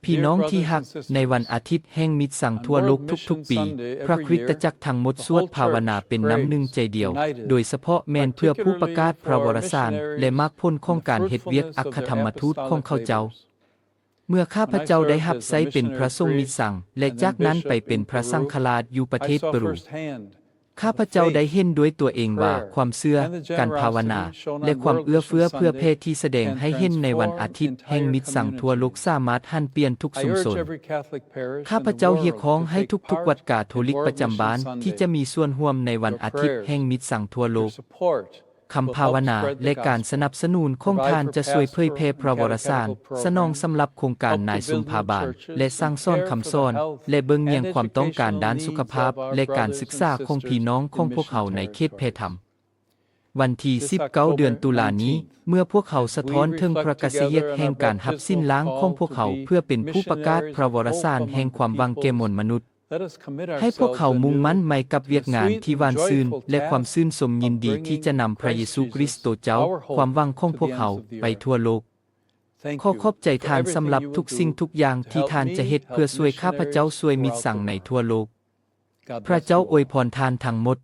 ພີ່ນ້ອງທີ່ຮັກ, ໃນວັນອາທິດແຫ່ງມິດຊັງທົ່ວໂລກທຸກໆປີ, ພະຄຣິສຕະຈັກທັງໝົດສວດພາວະນາເປັນນ້ຳໜຶ່ງໃຈດຽວ, ໂດຍສະເພາະແມ່ນເພື່ອຜູ້ປະກາດພະວະລະສານ ແລະ ໝາກຜົນຂອງການເຮັດວຽກອັກຄະທຳມະທູດຂອງເຂົາເຈົ້າ. ເມື່ອຂ້າພະເຈົ້າໄດ້ຮັບໃຊ້ເປັນພະສົງມິດຊັງ ແລະ ຈາກນັ້ນໄປເປັນພະສັງຄະລາດຢູ່ປະເທດເປຣູ, ຂ້າພະເຈົ້າໄດ້ເຫັນດ້ວຍຕົວເອງວ່າຄວາມເຊື່ອ, ການພາວະນາ ແລະ ຄວາມເອື້ອເຟື້ອເຜື່ອແຜ່ທີ່ສະແດງໃຫ້ເຫັນໃນວັນອາທິດແຫ່ງມິດຊັງທົ່ວໂລກສາມາດຫັນປ່ຽນທຸກຊຸມຊົນ. ຂ້າພະເຈົ້າຮຽກຮ້ອງໃຫ້ທຸກໆວັດກາໂທລິກປະຈຳບ້ານທີ່ຈະມີສ່ວນຮ່ວມໃນວັນອາທິດແຫ່ງມິດຊັງທົ່ວໂລກ. ຄຳພາວະນາ ແລະ ການສະໜັບສະໜູນຂອງທ່ານຈະຊ່ວຍເຜີຍແຜ່ພະວະລະສານ, ສະໜອງສຳລັບໂຄງການນາຍຊຸມພາບານ ແລະ ສັ່ງສອນຄຳສອນ ແລະ ເບິ່ງແຍງຄວາມຕ້ອງການດ້ານສຸຂະພາບ ແລະ ການສຶກສາຂອງພີ່ນ້ອງຂອງພວກເຮົາໃນເຂດແພທຳ. ວັນທີສິບເກົ້າ ເດືອນຕຸລານີ້, ເມື່ອພວກເຮົາສະທ້ອນເຖິງພະກາສະຫຽດແຫ່ງການຮັບສິນລ້າງຂອງພວກເຮົາເພື່ອເປັນຜູ້ປະກາດພະວະລະສານແຫ່ງຄວາມຫວັງແກ່ມວນມະນຸດ, ໃຫ້ພວກເຮົາມຸ່ງໝັ້ນໃໝ່ກັບວຽກງານທີ່ຫວານຊື່ນ ແລະ ຄວາມຊື່ນຊົມຍິນດີທີ່ຈະນຳພະເຢຊູຄຣິສໂຕເຈົ້າ, ຄວາມຫວັງຂອງພວກເຮົາ, ໄປທົ່ວໂລກ. ຂໍຂອບໃຈທ່ານສຳລັບທຸກສິ່ງທຸກຢ່າງທີ່ທ່ານຈະເຮັດເພື່ອຊ່ວຍຂ້າພະເຈົ້າຊ່ວຍມິດຊັງໃນທົ່ວໂລກ. ພະເຈົ້າອວຍພອນທ່ານທັງໝົດ.